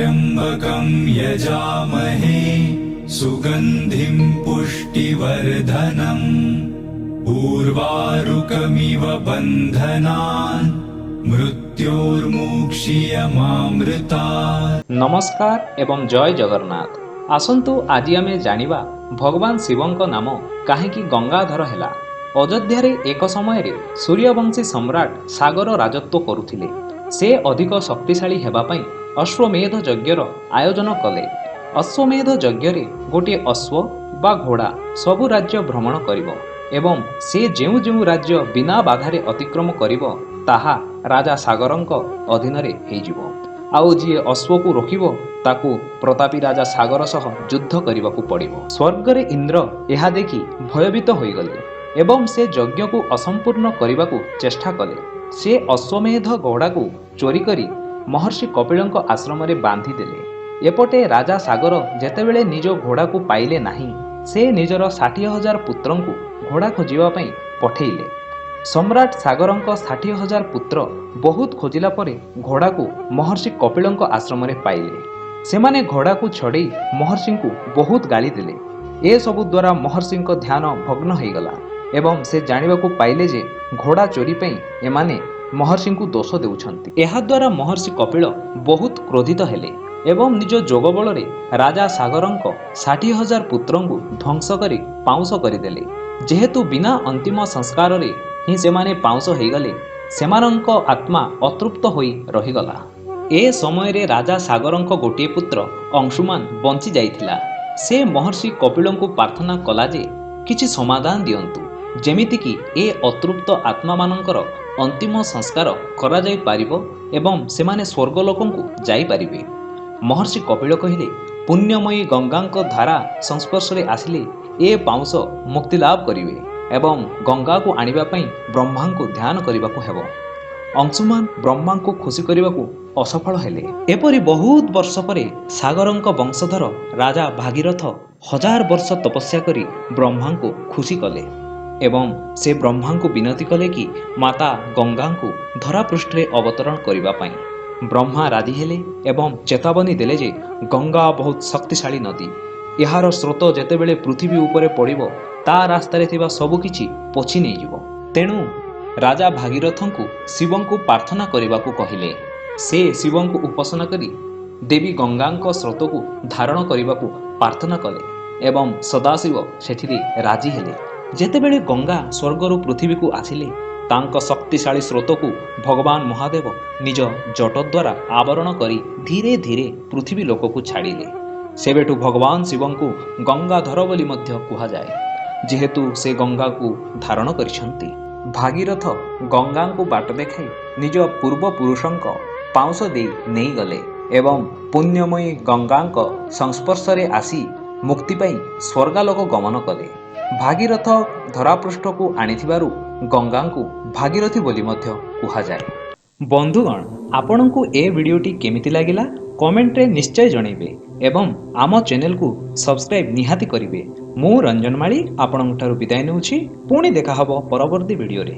त्र्यम्बकं यजामहे सुगन्धिं पुष्टिवर्धनम् उर्वारुकमिव बन्धनान् मृत्योर्मुक्षीयमामृतात्। ନମସ୍କାର ଏବଂ ଜୟ ଜଗନ୍ନାଥ। ଆସନ୍ତୁ, ଆଜି ଆମେ ଜାଣିବା ଭଗବାନ ଶିବଙ୍କ ନାମ କାହିଁକି ଗଙ୍ଗାଧର ହେଲା। ଅଯୋଧ୍ୟାରେ ଏକ ସମୟରେ ସୂର୍ଯ୍ୟବଂଶୀ ସମ୍ରାଟ ସାଗର ରାଜତ୍ୱ କରୁଥିଲେ। ସେ ଅଧିକ ଶକ୍ତିଶାଳୀ ହେବା ପାଇଁ ଅଶ୍ୱମେଧ ଯଜ୍ଞର ଆୟୋଜନ କଲେ। ଅଶ୍ୱମେଧ ଯଜ୍ଞରେ ଗୋଟିଏ ଅଶ୍ୱ ବା ଘୋଡ଼ା ସବୁ ରାଜ୍ୟ ଭ୍ରମଣ କରିବ ଏବଂ ସେ ଯେଉଁ ଯେଉଁ ରାଜ୍ୟ ବିନା ବାଧାରେ ଅତିକ୍ରମ କରିବ, ତାହା ରାଜା ସାଗରଙ୍କ ଅଧୀନରେ ହେଇଯିବ। ଆଉ ଯିଏ ଅଶ୍ୱକୁ ରୋକିବ, ତାକୁ ପ୍ରତାପୀ ରାଜା ସାଗର ସହ ଯୁଦ୍ଧ କରିବାକୁ ପଡ଼ିବ। ସ୍ୱର୍ଗରେ ଇନ୍ଦ୍ର ଏହା ଦେଖି ଭୟଭୀତ ହୋଇଗଲେ ଏବଂ ସେ ଯଜ୍ଞକୁ ଅସମ୍ପୂର୍ଣ୍ଣ କରିବାକୁ ଚେଷ୍ଟା କଲେ। ସେ ଅଶ୍ୱମେଧ ଘୋଡ଼ାକୁ ଚୋରି କରି ମହର୍ଷି କପିଳଙ୍କ ଆଶ୍ରମରେ ବାନ୍ଧିଦେଲେ। ଏପଟେ ରାଜା ସାଗର ଯେତେବେଳେ ନିଜ ଘୋଡ଼ାକୁ ପାଇଲେ ନାହିଁ, ସେ ନିଜର 60,000 ପୁତ୍ରଙ୍କୁ ଘୋଡ଼ା ଖୋଜିବା ପାଇଁ ପଠେଇଲେ। ସମ୍ରାଟ ସାଗରଙ୍କ 60,000 ପୁତ୍ର ବହୁତ ଖୋଜିଲା ପରେ ଘୋଡ଼ାକୁ ମହର୍ଷି କପିଳଙ୍କ ଆଶ୍ରମରେ ପାଇଲେ। ସେମାନେ ଘୋଡ଼ାକୁ ଛଡ଼େଇ ମହର୍ଷିଙ୍କୁ ବହୁତ ଗାଳି ଦେଲେ। ଏସବୁ ଦ୍ୱାରା ମହର୍ଷିଙ୍କ ଧ୍ୟାନ ଭଗ୍ନ ହୋଇଗଲା ଏବଂ ସେ ଜାଣିବାକୁ ପାଇଲେ ଯେ ଘୋଡ଼ା ଚୋରି ପାଇଁ ଏମାନେ ମହର୍ଷିଙ୍କୁ ଦୋଷ ଦେଉଛନ୍ତି। ଏହାଦ୍ୱାରା ମହର୍ଷି କପିଳ ବହୁତ କ୍ରୋଧିତ ହେଲେ ଏବଂ ନିଜ ଯୋଗ ବଳରେ ରାଜା ସାଗରଙ୍କ 60,000 ପୁତ୍ରଙ୍କୁ ଧ୍ୱଂସ କରି ପାଉଁଶ କରିଦେଲେ। ଯେହେତୁ ବିନା ଅନ୍ତିମ ସଂସ୍କାରରେ ହିଁ ସେମାନେ ପାଉଁଶ ହୋଇଗଲେ, ସେମାନଙ୍କ ଆତ୍ମା ଅତୃପ୍ତ ହୋଇ ରହିଗଲା। ଏ ସମୟରେ ରାଜା ସାଗରଙ୍କ ଗୋଟିଏ ପୁତ୍ର ଅଂଶୁମାନ ବଞ୍ଚି ଯାଇଥିଲା। ସେ ମହର୍ଷି କପିଳଙ୍କୁ ପ୍ରାର୍ଥନା କଲା ଯେ କିଛି ସମାଧାନ ଦିଅନ୍ତୁ, ଯେମିତିକି ଏ ଅତୃପ୍ତ ଆତ୍ମାମାନଙ୍କର ଅନ୍ତିମ ସଂସ୍କାର କରାଯାଇପାରିବ ଏବଂ ସେମାନେ ସ୍ୱର୍ଗଲୋକଙ୍କୁ ଯାଇପାରିବେ। ମହର୍ଷି କପିଳ କହିଲେ, ପୁଣ୍ୟମୟୀ ଗଙ୍ଗାଙ୍କ ଧାରା ସଂସ୍ପର୍ଶରେ ଆସିଲେ ଏ ପାଉଁଶ ମୁକ୍ତିଲାଭ କରିବେ ଏବଂ ଗଙ୍ଗାକୁ ଆଣିବା ପାଇଁ ବ୍ରହ୍ମାଙ୍କୁ ଧ୍ୟାନ କରିବାକୁ ହେବ। ଅଂଶୁମାନ ବ୍ରହ୍ମାଙ୍କୁ ଖୁସି କରିବାକୁ ଅସଫଳ ହେଲେ। ଏପରି ବହୁତ ବର୍ଷ ପରେ ସାଗରଙ୍କ ବଂଶଧର ରାଜା ଭାଗୀରଥ ହଜାର ବର୍ଷ ତପସ୍ୟା କରି ବ୍ରହ୍ମାଙ୍କୁ ଖୁସି କଲେ ଏବଂ ସେ ବ୍ରହ୍ମାଙ୍କୁ ବିନତି କଲେ କି ମାତା ଗଙ୍ଗାଙ୍କୁ ଧରାପୃଷ୍ଠରେ ଅବତରଣ କରିବା ପାଇଁ। ବ୍ରହ୍ମା ରାଜି ହେଲେ ଏବଂ ଚେତାବନୀ ଦେଲେ ଯେ ଗଙ୍ଗା ବହୁତ ଶକ୍ତିଶାଳୀ ନଦୀ। ଏହାର ସ୍ରୋତ ଯେତେବେଳେ ପୃଥିବୀ ଉପରେ ପଡ଼ିବ, ତା ରାସ୍ତାରେ ଥିବା ସବୁକିଛି ପୋଛି ନେଇଯିବ। ତେଣୁ ରାଜା ଭାଗୀରଥଙ୍କୁ ଶିବଙ୍କୁ ପ୍ରାର୍ଥନା କରିବାକୁ କହିଲେ। ସେ ଶିବଙ୍କୁ ଉପାସନା କରି ଦେବୀ ଗଙ୍ଗାଙ୍କ ସ୍ରୋତକୁ ଧାରଣ କରିବାକୁ ପ୍ରାର୍ଥନା କଲେ ଏବଂ ସଦାଶିବ ସେଥିରେ ରାଜି ହେଲେ। ଯେତେବେଳେ ଗଙ୍ଗା ସ୍ୱର୍ଗରୁ ପୃଥିବୀକୁ ଆସିଲେ, ତାଙ୍କ ଶକ୍ତିଶାଳୀ ସ୍ରୋତକୁ ଭଗବାନ ମହାଦେବ ନିଜ ଜଟ ଦ୍ୱାରା ଆବରଣ କରି ଧୀରେ ଧୀରେ ପୃଥିବୀ ଲୋକକୁ ଛାଡ଼ିଲେ। ସେବେଠୁ ଭଗବାନ ଶିବଙ୍କୁ ଗଙ୍ଗାଧର ବୋଲି ମଧ୍ୟ କୁହାଯାଏ, ଯେହେତୁ ସେ ଗଙ୍ଗାକୁ ଧାରଣ କରିଛନ୍ତି। ଭାଗୀରଥ ଗଙ୍ଗାଙ୍କୁ ବାଟ ଦେଖାଇ ନିଜ ପୂର୍ବପୁରୁଷଙ୍କ ପାଉଁଶ ଦେଇ ନେଇଗଲେ ଏବଂ ପୁଣ୍ୟମୟୀ ଗଙ୍ଗାଙ୍କ ସଂସ୍ପର୍ଶରେ ଆସି ମୁକ୍ତି ପାଇଁ ସ୍ୱର୍ଗାଲୋକ ଗମନ କଲେ। ଭାଗୀରଥ ଧରାପୃଷ୍ଠକୁ ଆଣିଥିବାରୁ ଗଙ୍ଗାଙ୍କୁ ଭାଗୀରଥୀ ବୋଲି ମଧ୍ୟ କୁହାଯାଏ। ବନ୍ଧୁଗଣ, ଆପଣଙ୍କୁ ଏ ଭିଡ଼ିଓଟି କେମିତି ଲାଗିଲା, କମେଣ୍ଟରେ ନିଶ୍ଚୟ ଜଣାଇବେ ଏବଂ ଆମ ଚ୍ୟାନେଲକୁ ସବସ୍କ୍ରାଇବ୍ ନିହାତି କରିବେ। ମୁଁ ରଞ୍ଜନ ମାଳି ଆପଣଙ୍କ ଠାରୁ ବିଦାୟ ନେଉଛି। ପୁଣି ଦେଖାହବ ପରବର୍ତ୍ତୀ ଭିଡ଼ିଓରେ।